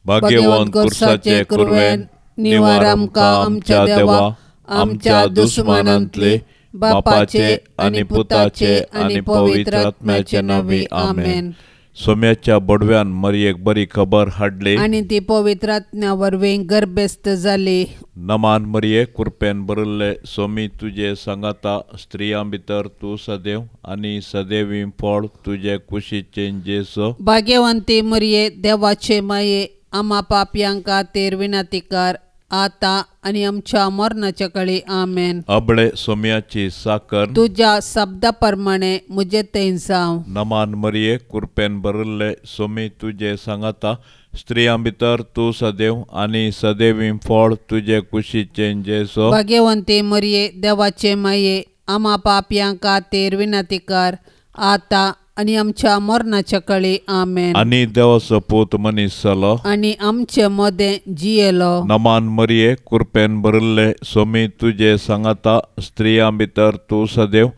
भाग्यवंत कुर्साचे कुरवेन निवार आमकां आमच्या देवा आमच्या दुस्मानांतले बापाचे आनी पुताचे आनी पवित्र आत्म्याचे नांवी आमेन. सोम्याच्या बडव्यान मरियेक बरी खबर हाडली आनी ती पवित्र आत्म्या वरवीं गर्भेस्त जाली. नमान मरिये, कृपेन भरिल्ले सोमी तुजे सांगाता, स्त्रियां भितर तूं सदैव आनी सदैवी फळ तुजे कुशीचें जेजू. भाग्यवंती मरिये, देवाचे माये, आमा पापयां खातीर विनंती कर आतां आनी आमच्या मरणाच्या काळी. आमेन. अबळे सोम्याची साकर तुज्या शब्दा प्रमाणे म्हजे थंय जावं. नमान मरिये, कृपेन भरिल्ले सोमी तुजे सांगाता, स्त्रियां भितर तूं सदैव आनी सदैवी फळ तुजे कुशीचें जेजू. भाग्यवंती मरिये, देवाचे माये, आमा पापयां खातीर विनंती कर आतां आनी आमच्या मरणाच्या काळी. आमेन. आनी देवाचो पूत मनीस जालो आनी आमचे मदें जियेलो. नमान मरिये, कृपेन भरिल्ले सोमी तुजे सांगाता, स्त्रियां भितर तूं सदैव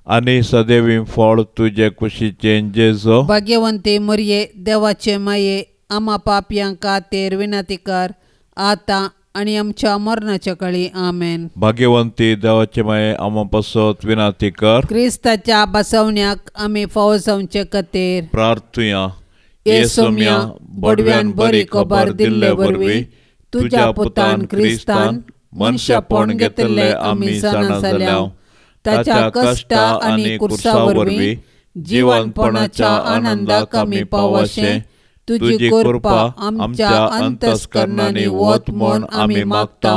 आनी सदैवी फळ तुजे कुशीचें जेजू. भाग्यवंती मरिये, देवाचे माये, आमा पापयां खातीर विनंती कर आतां आनी आमच्या मरणाच्या काळी. आमेन. भाग्यवंती देवाचे माये, आमा पासत विनंती कर. क्रिस्ताच्या बसवण्याक आमी फावो जावचे खातीर प्रार्थुया. ये सोम्या, बडव्यान बरी खबर दिल्ले वरवीं तुज्या पुतान क्रिस्तान मनशापण घेतिल्लें आमी जाणा जाल्या. ताच्या कश्टा आनी कुर्सा वरवीं जिवनपणाच्या आनंदाक आमी पावशें तुजी कृपा आमच्या अंतस्करणांनी वत म्हूण आमी मागता.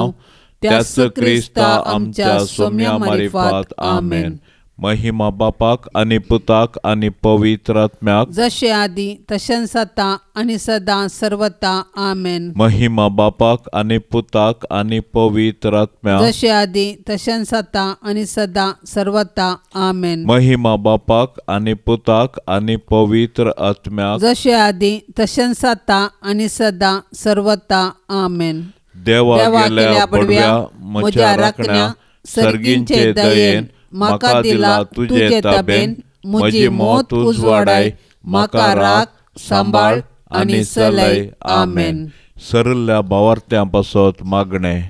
त्याच क्रिस्ता आमच्या सोम्या मारिफात. आमेन. महिमा बापाक आनी पुताक आनी पवित्र आत्म्याक, जशें आदी तशेंच आतां आनी सदां सर्वता. आमेन. महिमा बापाक आनी पुताक आनी पवित्र आत्म्याक, जशें आदी तशेंच आतां आनी सदां सर्वता. आमेन. महिमा बापाक आनी पुताक आनी पवित्र आत्म्याक, जशें आदी तशेंच आतां आनी सदां सर्वता. आमेन. देवा गेल्या बडव्या म्हज्या राखण्या सर्गींचे दयेन म्हाका दिला तुजे ताबेन, म्हजी मौत उजवाडाय, म्हाका राख सांबाळ आनी चलय. आमेन. सरल्या भावार्थ्यां पासत मागणें.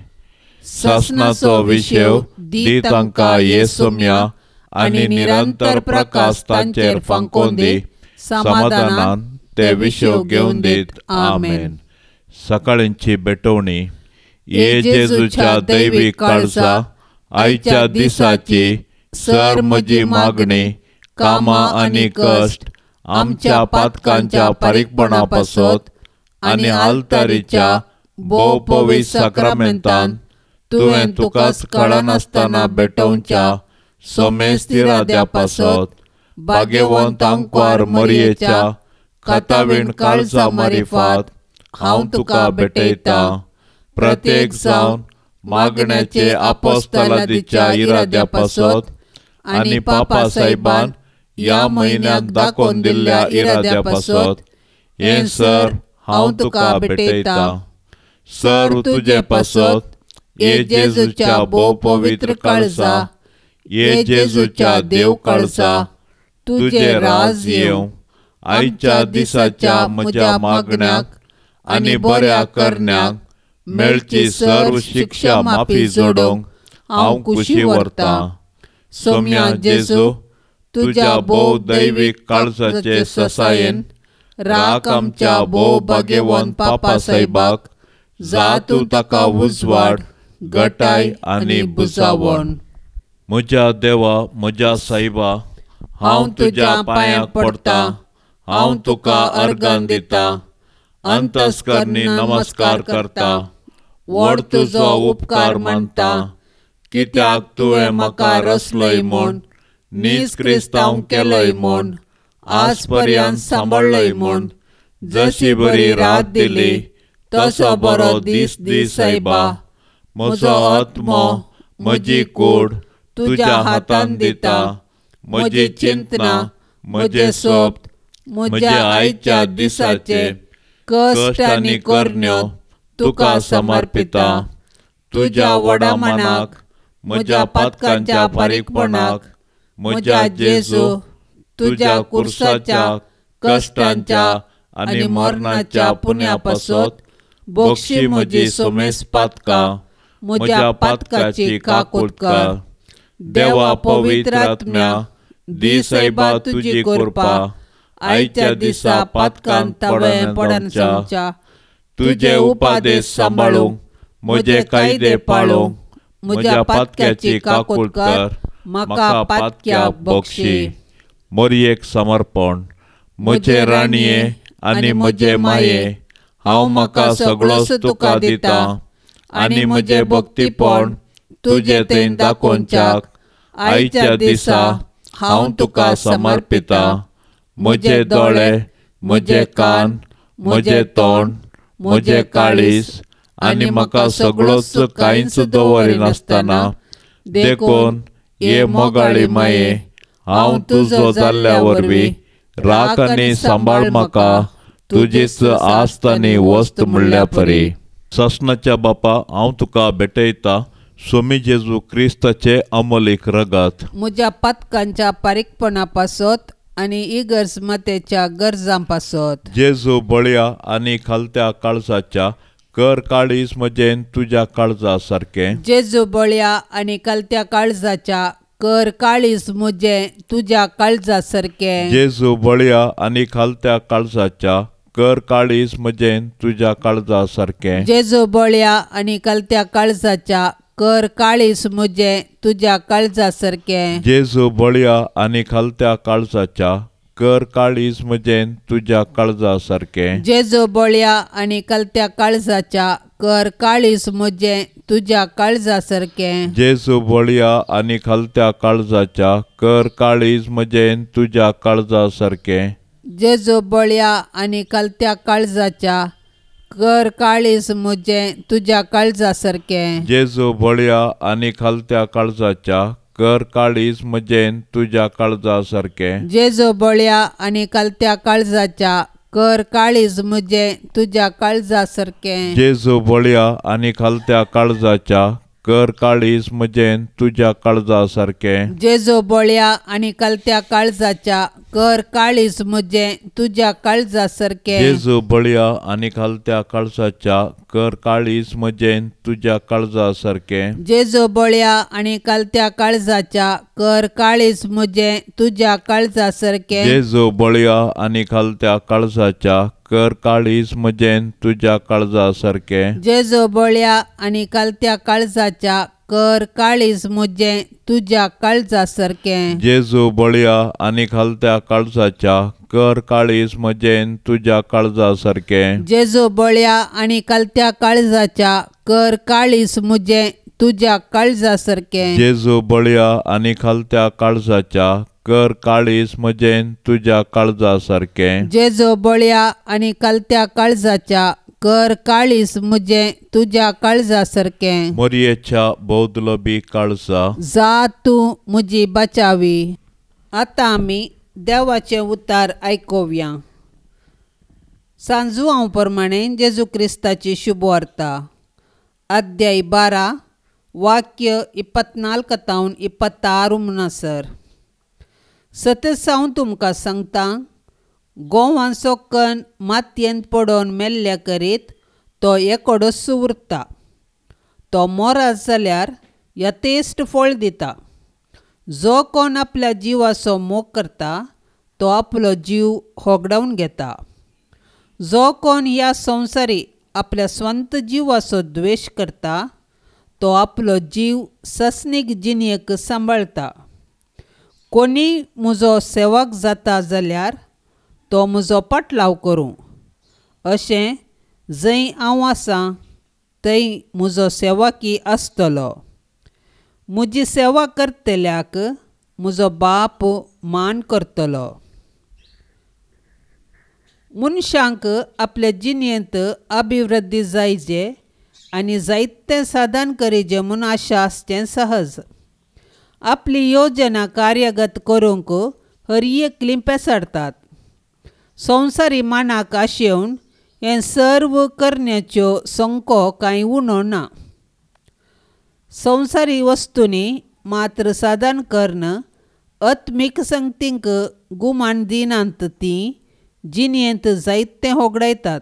सासणाचो विशेव दी तांकां ये सोम्या आनी निरंतर प्रकाश तांचेर फांकोवन दी, समाधानान ते विशेव घेवन दीत. आमेन. सकाळींची भेटवणी. ये जेजूच्या दैवीक काळजा, आयच्या दिसाची सर म्हजी मागणी, कामां आनी कश्ट आमच्या पातकांच्या फारीकपणा पासत आनी आल्तारीच्या भोव पवित्र साक्रामेंतान तुवें तुकाच कळनासतना भेटोवच्या सोमेस्त इराद्या पासत भाग्यवंत आंकवार मरियेच्या खातावीण काळजा मारिफात हांव तुका भेटयतां. प्रत्येक जावन मागण्याचे आपोस्तलादीच्या इराद्या पासत आनी पापा साहेबान ह्या म्हयन्याक दाखोवन दिल्ल्या इराद्या पासत हें सर हांव तुका भेटयतां. सर तुजे पासत ये जेजूच्या भोव पवित्र काळजा, ये जेजूच्या देव काळजा, तुजें राज येवं. आयच्या दिसाच्या म्हज्या मागण्याक आनी बऱ्या करण्याक मेळची सर्व शिक्षा माफी जोडूंक हांव खुशी व्हरतां. सोम्या जेजू, तुज्या भोव दैवीक काळजाचे ससायेन राख आमच्या भोव भाग्यवंत पापा साहेबाक, जा तूं ताका उजवाड, गटाय आनी बुजावण. म्हज्या देवा, म्हज्या साहेबा, हांव तुज्या पांयांक पडटां, हांव तुका अर्गान दितां, अंतस्करणी नमस्कार करता, व्हड तुजो उपकार मानता, कित्याक तुवें म्हाका रचलोय म्हूण, नीज क्रिस्तांव केलोय म्हूण, आज पर्यंत सांबाळ्ळोय म्हूण, जशी बरी रात दिली तसो बरो दीस दी सायबा. म्हजो आत्मो, म्हजी कूड तुज्या हातान दिता, म्हजी चिंतना, म्हजें सोप्त, म्हज्या आयच्या दिसाचे कश्ट आनी करण्यो तुका समर्पिता. तुज्या व्हडा मनाक, म्हज्या पातकांच्या फारीकपणाक, म्हज्या जेजू तुज्या कुर्साच्या कश्टांच्या आनी मरणाच्या पुण्या पासत बक्षी म्हजी समेस पातकां, म्हज्या पातकाची काकूट कर. देवा पवित्र आत्म्या, दी सायबा तुजी कृपा, आयच्या दिसा पातकांत पडन आमच्या. तुजे उपादेश सांबाळूंक, म्हजे कायदे पाळूंक, म्हज्या पातक्याची काकूट कर, म्हाका पातक्याक बक्षी. मोरयेक समर्पण. म्हजे राणये आनी म्हजे माये, हांव म्हाका सगळोच तुका दिता आनी म्हजें भक्तीपण तुजे थंय दाखोवच्याक आयच्या दिसा हांव तुका समर्पिता. म्हजे दोळे, म्हजे कान, म्हजें तोंड, म्हजें काळीज आनी म्हाका सगळोच कांयच दवरिनासतना, देखून हे मोगाळी माये, हांव तुजो जाल्ल्या वरवीं राख आनी सांबाळ म्हाका तुजीच आस्त आनी वस्त म्हणल्या परी. सासणाच्या बापा, हांव तुका भेटयता स्वामी जेजू क्रिस्ताचे अमोलीक रगत, म्हज्या पातकांच्या पारीकपणा पासत आनी इगर्ज मातेच्या गरजां पासत. जेजू बळया आनी खालत्या काळजाच्या, कर काळीज म्हजें तुज्या काळजा सारकें. जेजू बळया आनी खालत्या काळजाच्या, कर काळीज म्हजें तुज्या काळजा सारकें. जेजू बळया आनी खालत्या काळजाच्या, कर काळीज म्हजें तुज्या काळजा सारकें. जेजू बळया आनी खालत्या काळजाच्या, कर काळीज म्हजें तुज्या काळजा सारकें. जेजू बळया आनी खालत्या काळजाच्या, कर काळीज म्हजें तुज्या काळजा सारकें. जेजू बळया आनी खालत्या काळजाच्या, कर काळीज म्हजें तुज्या काळजा सारकें. जेजू बळया आनी खालत्या काळजाच्या, कर काळीज म्हजें तुज्या काळजा सारकें. जेजू बळया आनी खालत्या काळजाच्या, कर काळीज म्हजें तुज्या काळजा सारकें. जेजू बळया आनी खालत्या काळजाच्या, कर काळीज म्हजें तुज्या काळजा सारकें. जेजू बळया आनी खालत्या काळजाच्या, कर काळीज म्हजें तुज्या काळजा सारकें. जेजू बळया आनी खालत्या काळजाच्या, कर काळीज म्हजें तुज्या काळजा सारकें. जेजू बळया आनी खालत्या काळजाच्या, कर काळीज म्हजें तुज्या काळजा सारकें. जेजू बळया आनी खालत्या काळजाच्या, कर काळीज म्हजें तुज्या काळजा सारकें. जेजू बळया आनी खालत्या काळजाच्या, कर काळीज म्हजें तुज्या काळजा सारकें. जेजू बळया आनी खालत्या काळजाच्या, कर काळीज म्हजें तुज्या काळजा सारकें. जेजू बळया आनी खालत्या काळजाच्या, कर काळीज म्हजें तुज्या काळजा सारकें. जेजू बळया आनी खालत्या काळजाच्या, कर काळीज म्हजें तुज्या काळजा सारकें. जेजू बळया आनी खालत्या काळजाच्या, कर काळीज म्हजें तुज्या काळजा सारकें. जेजू बळया आनी खालत्या काळजाच्या, कर काळीज म्हजें तुज्या काळजा सारकें. जेजू बळया आनी खालत्या काळजाच्या, कर काळीज म्हजें तुज्या काळजा सारकें. मोरयेच्या बौद्धलोबी काळजा, जा तूं म्हजी बचावी. आतां आमी देवाचें उतार आयकुया. सांजुआंव प्रमाणे जेजू क्रिस्ताची शुभवार्ता, अध्याय 12, वाक्य 24 तावन 26 म्हणसर. सतत हांव तुमकां सांगता, गोवांचो कण मातयेंत पडोवन मेल्ल्या करीत तो एकोडोच उरता. तो मोरात जाल्यार यथेश्ट फळ दिता. जो कोण आपल्या जिवाचो मोग करता तो आपलो जीव होगडावन घेता. जो कोण ह्या संवसारी आपल्या स्वंत जिवाचो द्वेश करता तो आपलो जीव ससनीक जिणेक सांबाळटा. कोणी म्हजो सेवक जाता जाल्यार तो म्हजो पाटलाव करूं, अशें जंय हांव आसा थंय म्हजो सेवकी आसतलो. म्हजी सेवा करतल्याक म्हजो बाप मान करतलो. मनशांक आपल्या जिणेंत अभिवृद्धी जायचे आनी जायतें साधन करीजे म्हूण आशा आसचें सहज. आपली योजना कार्यगत करूंक हर एकलीं पेसाडटात. संवसारी मानाक आशेवन हें सर्व करण्याच्यो संको कांय उणो ना. संवसारी वस्तूंनी मात्र साधन करून आत्मीक संगतींक गुमान दिनात, तीं जिणेंत जायतें होगडायतात.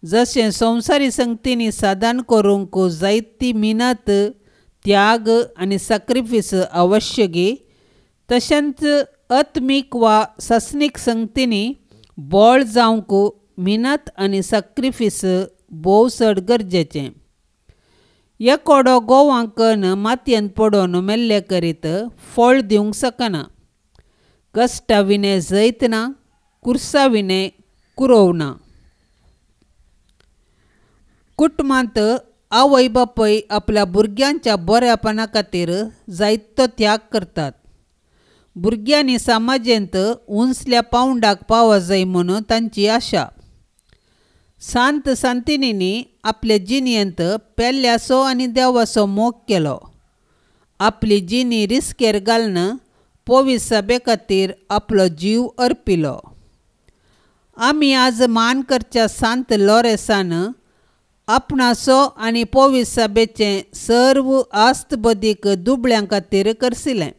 जशें संवसारी संगतींनी साधन करूंक जायती मिनत, त्याग आनी साक्रिफीस आवश्यकी, तशेंच आत्मीक वा सासणीक संगतींनी बळ जावंक मिनत आनी साक्रिफीस भोव चड गरजेचें. एकोडो गोवांकन मातयेंत पडून मेल्ले करीत फळ दिवंक शकना. कश्टा विणें जैत ना, कुर्सा विणें कुरोव ना. कुटुंबांत आवय बापूय आपल्या भुरग्यांच्या बऱ्यापणा खातीर जायतो त्याग करतात. भुरग्यांनी समाजेंत उंचल्या पावंडाक पावो जाय म्हणून तांची आशा. सांत सांतिनींनी आपले जिणेंत पेल्याचो आनी देवाचो मोग केलो. आपली जिणी रिस्केर घालून पवित्र सभे खातीर आपलो जीव अर्पिलो. आमी आज मान करच्या सांत लॉरेसान आपणाचो आनी पवित्र सभेचें सर्व आस्त बदीक दुबळ्यां खातीर करसिलें.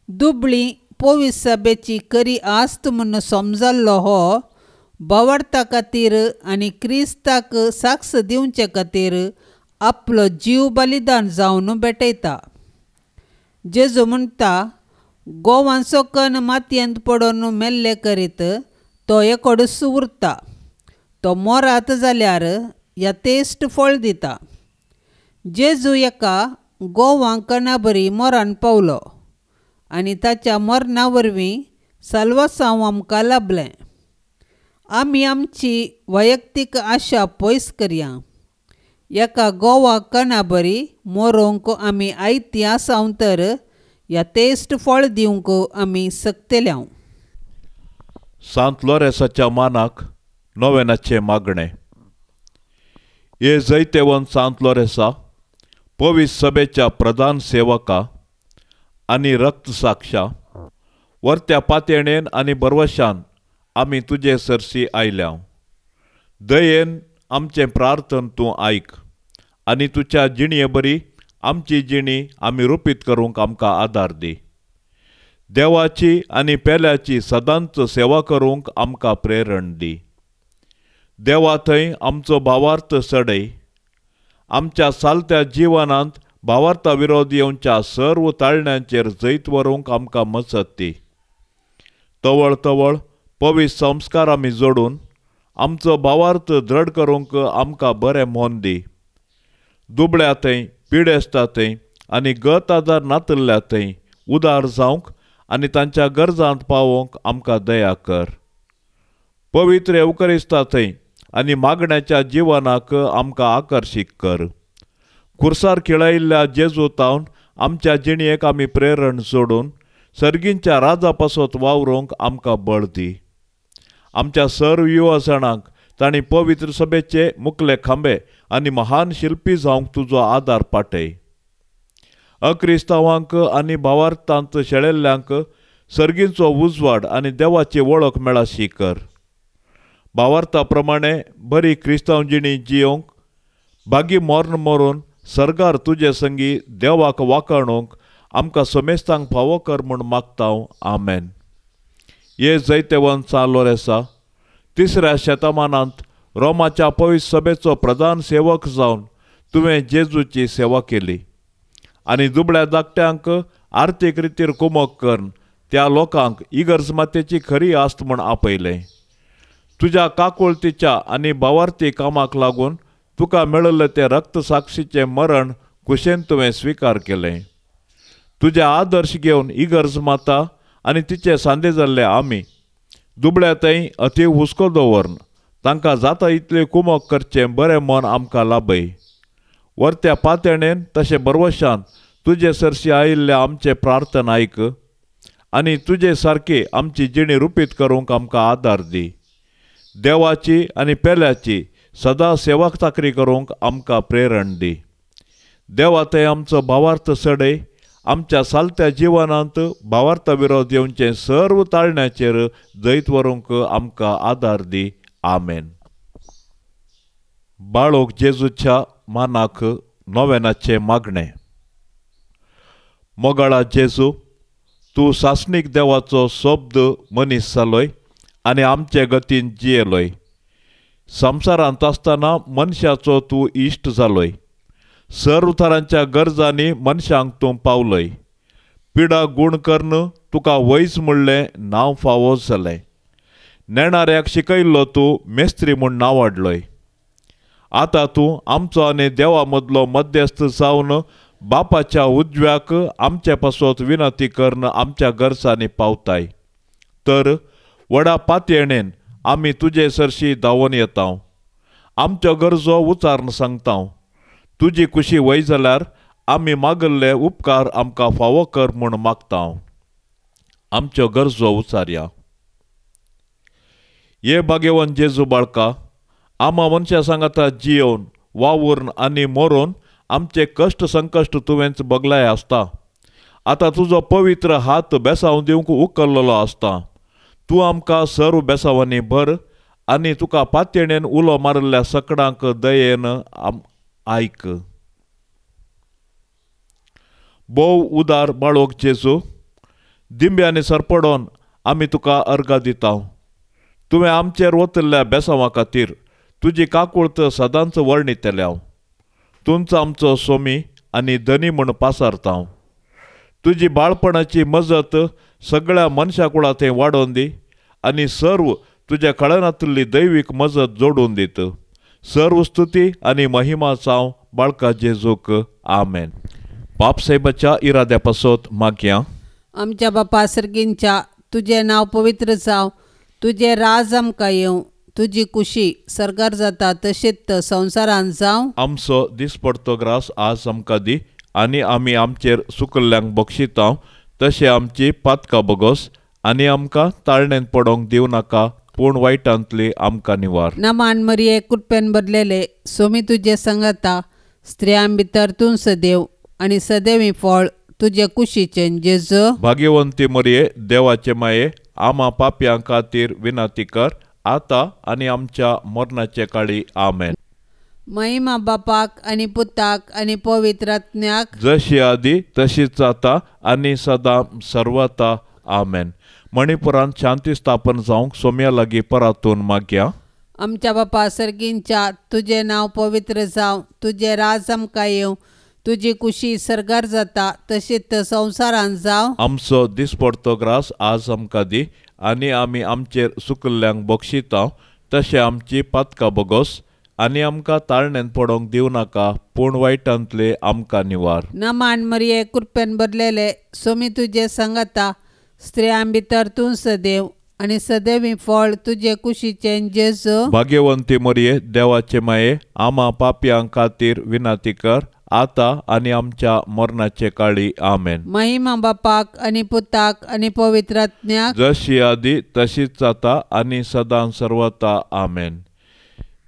दुबळी पवित्र सभेची खरी आस्त म्हूण समजल्लो हो भावार्था खातीर आनी क्रिस्ताक साक्ष दिवचे खातीर आपलो जीव बलिदान जावन भेटयता. जेजू म्हणटा, गोवांचो कण मातयेंत पडून मेल्ले करीत तो एकोडूच उरता. तो मोरात जाल्यार यथेश्ट फळ दिता. जेजू एका गोवां कणा बरी मोरान पावलो आनी ताच्या मरणा वरवीं साल्वासांव आमकां लाबलें. आमी आमची वैयक्तीक आशा पयस करया. एका गोवा कणा बरी मोरोंक आमी आयती आसाव तर यथेश्ट फळ दिवंक आमी शकतले. सांत लॉरेसाच्या मानाक नोवेनाचें मागणें. हे जैतेवंत सांत लॉरेसा, पवित्र सभेच्या प्रधान सेवका आनी रक्तसाक्षा, वर्त्या पातयेणेन आनी बरवशान आमी तुजे सरशी आयल्या. दयेन आमचें प्रार्थन तूं आयक आनी तुज्या जिणये बरी आमची जिणी आमी रुपीत करूंक आमकां आदार दी. देवाची आनी पेल्याची सदांच सेवा करूंक आमकां प्रेरण दी. देवा थंय आमचो भावार्थ सडय. आमच्या सालत्या जिवनांत भावार्था विरोध येवच्या सर्व ताळण्यांचेर जैत व्हरूंक आमकां मजत दी. तवळ तवळ पवित्र संस्कार आमी जोडून आमचो भावार्थ दृढ करूंक आमकां बरें मन दी. दुबळ्या थंय, पिडेस्ता थंय आनी गत आदार नातिल्ल्या थंय उदार जावंक आनी तांच्या गरजांत पावोवंक आमकां दया कर. पवित्र येवकरिस्ता थंय आनी मागण्याच्या जिवनाक आमकां आकर्शीत कर. खुर्सार खेळयल्ल्या जेजू तावन आमच्या जिणेक आमी प्रेरण जोडून सर्गींच्या राजा पासत वावरूंक आमकां बळ दी. आमच्या सर्व युवजणांक तांणी पवित्र सभेचे मुखले खांबे आनी महान शिल्पी जावंक तुजो आदार पाटय. अक्रिस्तांवांक आनी भावार्थांत शेळेल्ल्यांक सर्गींचो उजवाड आनी देवाची वळख मेळाशी कर. भावार्था प्रमाणे बरी क्रिस्तांव जिणी जियोंक भागी मर्ण मरून सर्गार तुजे संगी देवाक वाकाणूंक आमकां समेस्तांक फावो कर म्हूण मागता. आमेन. हे जैतेवंत सांत लॉरेसा, तिसऱ्या शतमानांत रोमाच्या पवित्र सभेचो प्रधान सेवक जावन तुवें जेजूची सेवा केली आनी दुबळ्या धाकट्यांक आर्थीक रितीर कुमक करून त्या लोकांक इगर्ज मातेची खरी आस्त म्हूण आपयलें. तुज्या काकुळतीच्या आनी भावार्थी कामाक लागून तुका मेळिल्लें तें रक्तसाक्षीचें मरण कुशेन तुवें स्विकार केलें. तुजे आदर्श घेवन इगर्ज माता आनी तिचे सांदे जाल्ले आमी दुबळ्या थंय अती हुस्को दवरून तांकां जाता इतले कुमक करचें बरें मन आमकां लाभय. वर्त्या पातयेणेन तशें बरवशान तुजे सरशी आयिल्लें आमचें प्रार्थना आयक आनी तुजे सारकी आमची जिणी रुपीत करूंक आमकां आदार दी. देवाची आनी पेल्याची सदां सेवा चाकरी करूंक आमकां प्रेरण दी. देवा थंय आमचो भावार्थ सडय. आमच्या सालत्या जिवनांत भावार्था विरोध येवचें सर्व ताळण्याचेर जैत व्हरूंक आमकां आदार दी. आमेन. बाळोक जेजूच्या मानाक नोवेनाचें मागणें. मोगाळा जेजू, तूं सासणीक देवाचो शब्द मनीस जालोय आनी आमचे गतीन जियेलोय. संवसारांत आसतना मनशाचो तूं इश्ट जालोय. सर्व तरांच्या गरजांनी मनशांक तूं पावलोय. पिडा गूण करून तुका वैज म्हणलें नांव फावो जालें. नेणाऱ्याक शिकयल्लो तूं मेस्त्री म्हूण नांव हाडलोय. आतां तूं आमचो आनी देवा मदलो मध्यस्थ जावन बापाच्या उजव्याक आमचे पासत विनंती करून आमच्या गरजांनी पावताय. तर व्हडा पातयेणेन आमी तुजे सरशी धांवून येता. आमच्यो गरजो उचारून सांगता. तुजी खुशी वय जाल्यार आमी मागिल्ले उपकार आमकां फावो कर म्हूण मागता. आमच्यो गरजो उचारया. हे भाग्यवंत जेजू बाळका, आमा मनशां सांगाता जियोवन वावुरून आनी मरोन आमचे कश्ट संकश्ट तुवेंच बगलाय आसता. आतां तुजो पवित्र हात बेसांव दिवंक उखल्लेलो आसता. तूं आमकां सर्व बेसांवांनी भर आनी तुका पातयेणेन उलो मारिल्ल्या सकडांक दयेन आयक. भोव उदार बाळोक जेजू, दिंब्यांनी सरपडोन आमी तुका अर्गां दिता. तुवें आमचेर वतिल्ल्या बेसांवां खातीर तुजी काकूळत सदांच वर्णितल्या. तुमचो आमचो सोमी आनी धनी म्हूण पासारता. तुजी बाळपणाची मजत सगळ्या मनशा कुळां थंय वाडोवन दी आनी सर्व तुज्या कळनातली दैवीक मजत जोडून दीत. सर्व स्तुती आनी महिमा जावं बाळका जेजूक. आमेन. बापसाहेबाच्या इराद्या पासत मागया. आमच्या बापा सर्गींच्या, तुजें नांव पवित्र जावं, तुजें राज आमकां येवं, तुजी कुशी सर्गार जाता तशीच संवसारांत जावं. आमचो दिसपडतो ग्रास आज आमकां दी आनी आमी आमचेर सुकल्ल्यांक बक्षिता तशें आमची पातकां बगोस आनी आमकां ताळणेंत पडोवंक दिवं नाका, पूण वायटांतली आमकां निवार. नमान मरिये, कृपेन भरलेले, सोमी तुजे संगता, स्त्रियां भितर तूं सदैव आनी सदैवी फळ तुजे कुशीचें जेजू. भाग्यवंती मरिये, देवाचे माये, आमा पापयां खातीर विनंती कर आतां आनी आमच्या मरणाचे काळी. आमेन. महिमा बापाक आनी पुताक आनी पवित्र आत्म्याक, जशी आदी तशीच आतां आनी सदां सर्वता. आमेन. मणिपुरांत शांती स्थापन जावंक सोम्या लागीं परातून मागया. आमच्या बापा सर्गींच्या, तुजें नांव पवित्र जावं, तुजें राज आमकां येवं, तुजी कुशी सर्गार जाता तशीच संवसारांत जावं. आमचो दिसपडतो ग्रास आज आमकां दी आनी आमी आमचेर सुकल्ल्यांक बक्षिता तशें आमची पातकां बगोस आनी आमकां ताळणेंत पडोवंक दिवं नाका, पूण वायटांतले आमकां निवार. नमान मरिये, कृपेन भरलेले, सोमी तुजे संगता, स्त्रियां भितर तूं सदैव आनी सदैवी फळ तुजे कुशीचें जेजू. भाग्यवंती मरिये, देवाचे माये, आमा पापयां खातीर विनंती कर आतां आनी आमच्या मरणाचे काळी. आमेन. महिमा बापाक आनी पुताक आनी पवित्र आत्म्याक, जशी आदी तशीच आतां आनी सदां सर्वता. आमेन.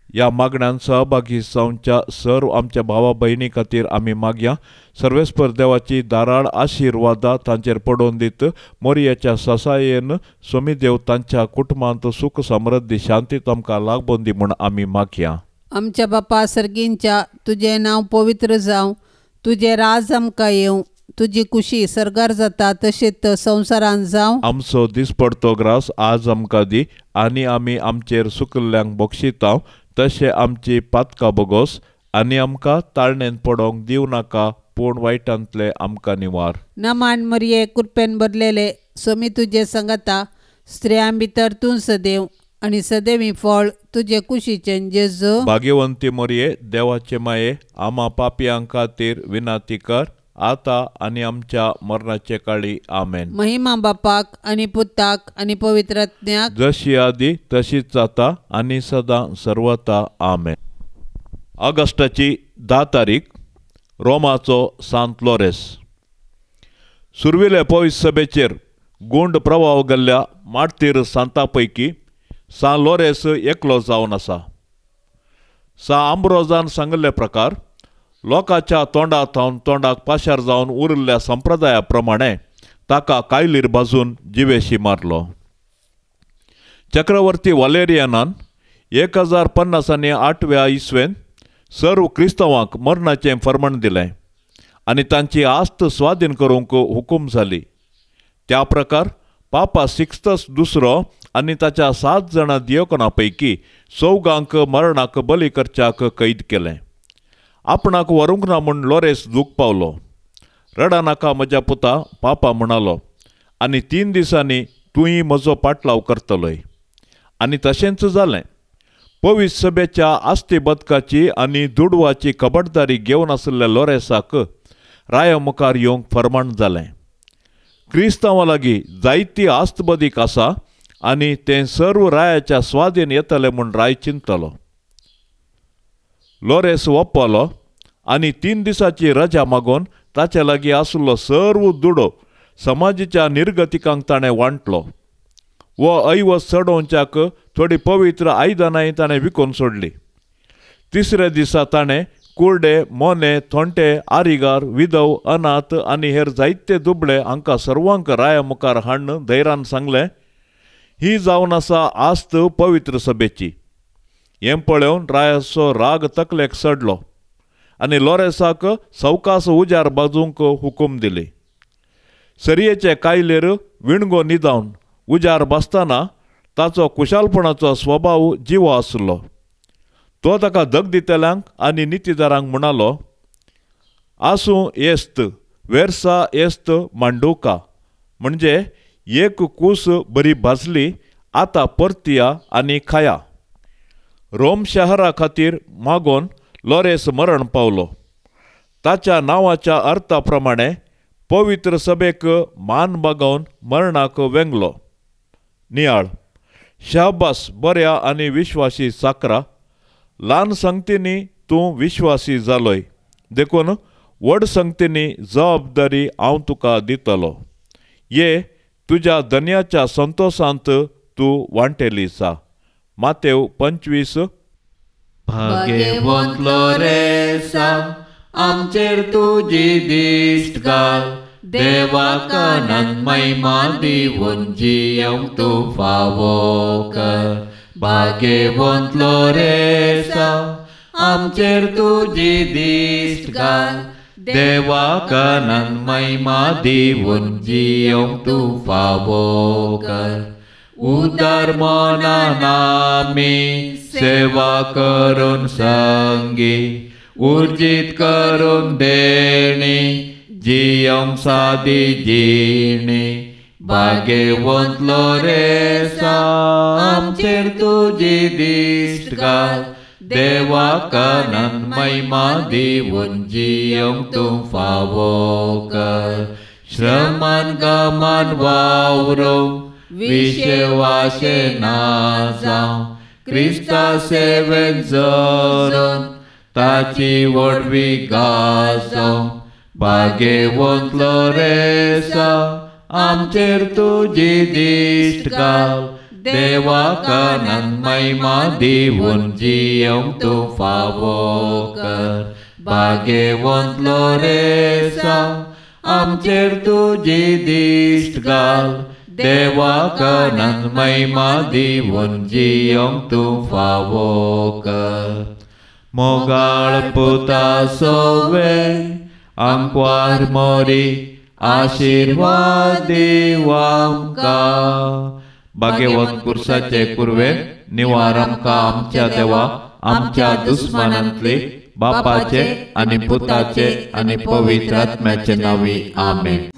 ह्या मागण्यान सहभागी जावच्या सर्व आमच्या भावा भयणी खातीर आमी मागया. सर्वेस्पर देवाची धाराळ आशिर्वादा तांचेर पडोवन दीत. मोरयाच्या ससायेन सोमी देव तांच्या कुटुंबांत सुख समृद्धी शांती आमकां लागबोवन दी म्हूण आमी मागया. आमच्या बापा सर्गींच्या, तुजें नांव पवित्र जावं, तुजें राज आमकां येवं, तुजी कुशी सर्गार जाता तशीच संवसारांत जावं. आमचो दिसपडतो ग्रास आज आमकां दी आनी आमी आमचेर सुकल्ल्यांक बक्षिता तशें आमची पातकां बगोस आनी आमकां ताळणेंत पडोवंक दिवं नाका, पूण वायटांतले आमकां निवार. नमान मरिये, कृपेन भरलेले, सोमी तुजे संगता, स्त्रियां भितर तूं सदैव आनी सदैवी फळ तुजे कुशीचें जेजू. भाग्यवंती मरिये, देवाचे माये, आमा पापयां खातीर विनंती कर आतां आनी आमच्या मरणाचे काळी. आमेन. महिमा बापाक आनी पुताक आनी पवित्र आत्म्याक, जशी आदी तशीच आतां आनी सदां सर्वता. आमेन. ऑगस्टाची 10 तारीख, रोमाचो सांत लोरेस. सुर्विले पवित्र सभेचेर गुंड प्रभाव गेल्ल्या मार्तीर सांता पैकी सां लोरेस एकलो जावन आसा. सां आंब्रोजान सांगिल्ले प्रकार लोकांच्या तोंडा थावन तोंडाक पाशार जावन उरिल्ल्या संप्रदाया प्रमाणे ताका कायलीर भाजून जिवेशी मारलो. चक्रवर्ती वालेरियनान 1050 आनी 8व्या इसवेन सर्व क्रिस्तांवांक मरणाचें फर्माण दिलें आनी तांची आस्त स्वाधीन करूंक हुकूम जाली. त्या प्रकार पापा सिक्स्तस दुसरो आनी ताच्या 7 जाणां दियोकना पैकी 4 मरणाक बली करच्याक कैद केलें. आपणाक व्हरूंक ना म्हूण लोरेस दूख पावलो. रडा नाका म्हज्या पुता, पापा म्हणालो, आनी 3 दिसांनी तूंय म्हजो पाटलाव करतलोय. आनी तशेंच जालें. पवित्र सभेच्या आस्ती बदकाची आनी दुडवाची खबरदारी घेवन आशिल्ल्या लोरेसाक राया मुखार येवंक फरमाण जालें. क्रिस्तांवा लागीं जायती आस्त बदीक आसा आनी तें सर्व रायाच्या स्वाधीन येतलें म्हूण राय चिंतलो. लोरेस वप्पलो आनी 3 दिसाची रजा मागून ताचे लागीं आशिल्लो सर्व दुडो समाजीच्या निर्गतिकांक ताणें वांटलो. वो ऐवज चडोवच्याक थोडी पवित्र आयदनांय ताणें विकून सोडली. तिसऱ्या दिसा ताणें कुर्डे, मोने, थोंटे, आरिगार, विधव, अनाथ आनी हेर जायते दुबळे हांकां सर्वांक राया मुखार हाडून धैर्यान सांगलें, ही जावन आसा आस्त पवित्र सभेची. हें पळोवन रायाचो राग तकलेक चडलो आनी लोरेसाक सवकास उजार बाजूंक हुकूम दिली. सरयेचे कायलेर विणगो निदावन उजार बसतना ताचो कुशालपणाचो स्वभाव जिवो आसलो. तो ताका धग दितल्यांक आनी नितीदारांक म्हणालो, आसूं येस्त वेरसा येस्त मांडुका, म्हणजे एक कूस बरी भाजली, आतां परतिया आनी खाया. रोम शहरा खातीर मागोन लोरेस मरण पावलो. ताच्या नांवाच्या अर्था प्रमाणे पवित्र सभेक मान बागोवन मरणाक वेंगलो. नियाळ. शाबास बऱ्या आनी विश्वासी साकरा, ल्हान संगतींनी तूं विश्वासी जालोय, देखून व्हड संगतींनी जबाबदारी हांव तुका दितलो. ये तुज्या धनयाच्या संतोशांत तूं वांटेली सा. मातेव 25. भाग्यवंत लोरेसा, आमचेर तुजी दिश्ट घाल, देवा कानान महिमा दिवन जियोंक तूं फावो कर. भाग्यवंत लोरेसा, आमचेर तुजी दिश्ट घाल, देवा कानान महिमा दिवन जियोंक तूं फावो कर. उदार मनान आमी सेवा करून संगी, उर्जीत करून देणी, जियोंक सादी जिणी. भाग्यवंत लोरेसा, आमचेर तुजी दिश्ट घाल, देवा कानान महिमा दिवन जियोंक तूं फावो कर. श्रमान गमान वावरूंक विशवाशे ना जावं, क्रिस्ता सेवेन जरून ताची व्हडवी गाजोवं. भाग्यवंत लोरेसा, आमचेर तुजी दिश्ट घाल, देवा कानान महिमा दिवन जियोंक तूं फावो कर. भाग्यवंत लोरेसा, आमचेर तुजी दिश्ट घाल, देवा कानान महिमा दिवन जियोंक तूं फावो कर. मोगाळ पुता सोवे आंकवार मोरी, आशिर्वाद दीव आमकां. भाग्यवंत कुर्साचे कुर्वे निवार आमकां आमच्या देवा, आमच्या दुस्मानांतले बापाचे आनी पुताचे आनी पवित्र आत्म्याचे नांवी. आमेन.